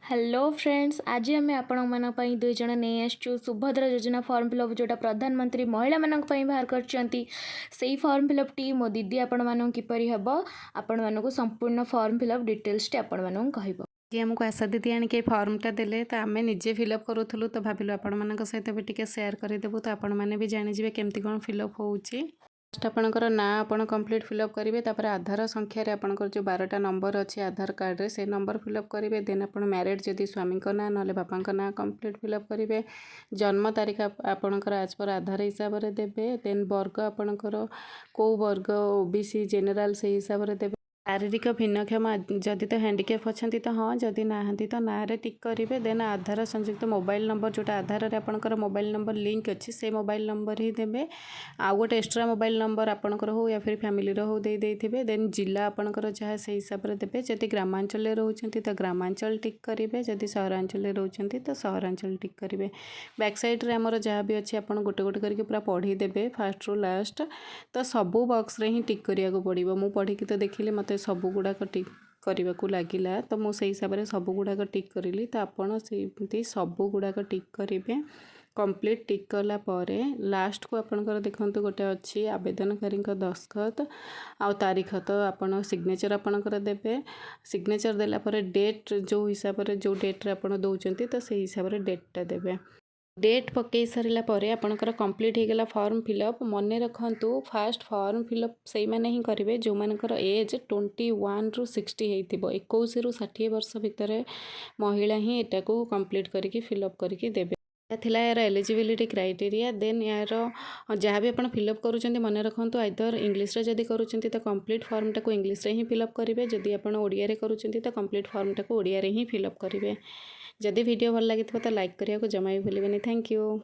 Hello friends, ଆଜି ଆମେ ଆପଣମାନଙ୍କ ପାଇଁ ଦୁଇ ଜଣ ନେଇ ଆସିଛୁ ସୁଭଦ୍ରା ଯୋଜନା ଫର୍ମ ଫିଲ୍ଅପ୍, ଯେଉଁଟା ପ୍ରଧାନମନ୍ତ୍ରୀ ମହିଳାମାନଙ୍କ ପାଇଁ ବାହାର କରିଛନ୍ତି। ସେଇ ଫର୍ମ ଫିଲ୍ଅପ୍ଟି ମୋ ଦିଦି ଆପଣମାନଙ୍କୁ କିପରି ହେବ, ଆପଣମାନଙ୍କୁ ସମ୍ପୂର୍ଣ୍ଣ ଫର୍ମ ଫିଲ୍ଅପ୍ ଡିଟେଲ୍ସଟି ଆପଣମାନଙ୍କୁ କହିବ। ଆଜି ଆମକୁ ଆଶା ଦିଦି ଆଣିକି ଏ ଫର୍ମଟା ଦେଲେ, ତ ଆମେ ନିଜେ ଫିଲ୍ଅପ୍ କରୁଥିଲୁ, ତ ଭାବିଲୁ ଆପଣମାନଙ୍କ ସହିତ ବି ଟିକେ ସେୟାର କରିଦେବୁ, ତ ଆପଣମାନେ ବି ଜାଣିଯିବେ କେମିତି କ'ଣ ଫିଲ୍ଅପ୍ ହେଉଛି। ଫାର୍ଷ୍ଟ ଆପଣଙ୍କର ନାଁ ଆପଣ କମ୍ପ୍ଲିଟ୍ ଫିଲ୍ଅପ୍ କରିବେ। ତାପରେ ଆଧାର ସଂଖ୍ୟାରେ ଆପଣଙ୍କର ଯେଉଁ 12ଟା ନମ୍ବର ଅଛି ଆଧାର କାର୍ଡ଼ରେ, ସେ ନମ୍ବର ଫିଲ୍ଅପ୍ କରିବେ। ଦେନ୍ ଆପଣ ମ୍ୟାରେଡ଼୍ ଯଦି ସ୍ୱାମୀଙ୍କ ନାଁ, ନହେଲେ ବାପାଙ୍କ ନାଁ କମ୍ପ୍ଲିଟ୍ ଫିଲ୍ଅପ୍ କରିବେ। ଜନ୍ମ ତାରିଖ ଆପଣଙ୍କର ଆଜ୍ ପର୍ ଆଧାର ହିସାବରେ ଦେବେ। ଦେନ୍ ବର୍ଗ, ଆପଣଙ୍କର କେଉଁ ବର୍ଗ, ଓବିସି, ଜେନେରାଲ୍, ସେଇ ହିସାବରେ ଦେବେ। ଶାରୀରିକ ଭିନ୍ନକ୍ଷମ ଯଦି ତ ହ୍ୟାଣ୍ଡିକ୍ୟାପ୍ ଅଛନ୍ତି ତ ହଁ, ଯଦି ନାହାନ୍ତି ତ ନାଁରେ ଟିକ୍ କରିବେ। ଦେନ୍ ଆଧାର ସଂଯୁକ୍ତ ମୋବାଇଲ୍ ନମ୍ବର, ଯେଉଁଟା ଆଧାରରେ ଆପଣଙ୍କର ମୋବାଇଲ୍ ନମ୍ବର ଲିଙ୍କ୍ ଅଛି, ସେ ମୋବାଇଲ୍ ନମ୍ବର ହିଁ ଦେବେ। ଆଉ ଗୋଟେ ଏକ୍ସଟ୍ରା ମୋବାଇଲ୍ ନମ୍ବର ଆପଣଙ୍କର ହଉ ୟା ଫିର୍ ଫ୍ୟାମିଲିର ହଉ ଦେଇ ଦେଇଥିବେ। ଦେନ୍ ଜିଲ୍ଲା ଆପଣଙ୍କର ଯାହା, ସେଇ ହିସାବରେ ଦେବେ। ଯଦି ଗ୍ରାମାଞ୍ଚଳରେ ରହୁଛନ୍ତି ତ ଗ୍ରାମାଞ୍ଚଳ ଟିକ୍ କରିବେ, ଯଦି ସହରାଞ୍ଚଳରେ ରହୁଛନ୍ତି ତ ସହରାଞ୍ଚଳ ଟିକ୍ କରିବେ। ବ୍ୟାକ୍ ସାଇଡ଼୍ରେ ଆମର ଯାହା ବି ଅଛି, ଆପଣ ଗୋଟେ ଗୋଟେ କରିକି ପୁରା ପଢ଼ିଦେବେ ଫାଷ୍ଟରୁ ଲାଷ୍ଟ। ତ ସବୁ ବକ୍ସରେ ହିଁ ଟିକ୍ କରିବାକୁ ପଡ଼ିବ। ମୁଁ ପଢ଼ିକି ତ ଦେଖିଲି, ମୋତେ ସବୁ ଗୁଡ଼ାକ ଟିକ୍ କରିବାକୁ ଲାଗିଲା, ତ ମୁଁ ସେଇ ହିସାବରେ ସବୁ ଗୁଡ଼ାକ ଟିକ୍ କରିଲି। ତ ଆପଣ ସେମିତି ସବୁ ଗୁଡ଼ାକ ଟିକ୍ କରିବେ। କମ୍ପ୍ଲିଟ୍ ଟିକ୍ କଲା ପରେ ଲାଷ୍ଟକୁ ଆପଣଙ୍କର ଦେଖନ୍ତୁ ଗୋଟେ ଅଛି ଆବେଦନକାରୀଙ୍କ ଦସ୍ତଖତ ଆଉ ତାରିଖ। ତ ଆପଣ ସିଗ୍ନେଚର୍ ଆପଣଙ୍କର ଦେବେ। ସିଗ୍ନେଚର୍ ଦେଲା ପରେ ଡେଟ୍ ଯେଉଁ ହିସାବରେ, ଯେଉଁ ଡେଟ୍ରେ ଆପଣ ଦେଉଛନ୍ତି, ତ ସେଇ ହିସାବରେ ଡେଟ୍ଟା ଦେବେ। ଡେଟ୍ ପକାଇ ସାରିଲା ପରେ ଆପଣଙ୍କର କମ୍ପ୍ଲିଟ୍ ହେଇଗଲା ଫର୍ମ ଫିଲ୍ଅପ୍। ମନେ ରଖନ୍ତୁ, ଫାଷ୍ଟ ଫର୍ମ ଫିଲ୍ଅପ୍ ସେଇମାନେ ହିଁ କରିବେ ଯେଉଁମାନଙ୍କର ଏଜ୍ 21ରୁ 60 ହେଇଥିବ। 21ରୁ 60 ବର୍ଷ ଭିତରେ ମହିଳା ହିଁ ଏଟାକୁ କମ୍ପ୍ଲିଟ୍ କରିକି ଫିଲ୍ଅପ୍ କରିକି ଦେବେ। ଏହା ଥିଲା ଏହାର ଏଲିଜିବିଲିଟି କ୍ରାଇଟେରିଆ। ଦେନ୍ ଏହାର ଯାହା ବି ଆପଣ ଫିଲ୍ଅପ୍ କରୁଛନ୍ତି, ମନେ ରଖନ୍ତୁ, ଆଇଦର ଇଂଲିଶରେ ଯଦି କରୁଛନ୍ତି ତ କମ୍ପ୍ଲିଟ୍ ଫର୍ମଟାକୁ ଇଂଲିଶରେ ହିଁ ଫିଲ୍ଅପ୍ କରିବେ। ଯଦି ଆପଣ ଓଡ଼ିଆରେ କରୁଛନ୍ତି ତ କମ୍ପ୍ଲିଟ୍ ଫର୍ମଟାକୁ ଓଡ଼ିଆରେ ହିଁ ଫିଲ୍ଅପ୍ କରିବେ। ଯଦି ଭିଡ଼ିଓ ଭଲ ଲାଗିଥିବ ତ ଲାଇକ୍ କରିବାକୁ ଜମା ବି ଭୁଲିବେନି। Thank you.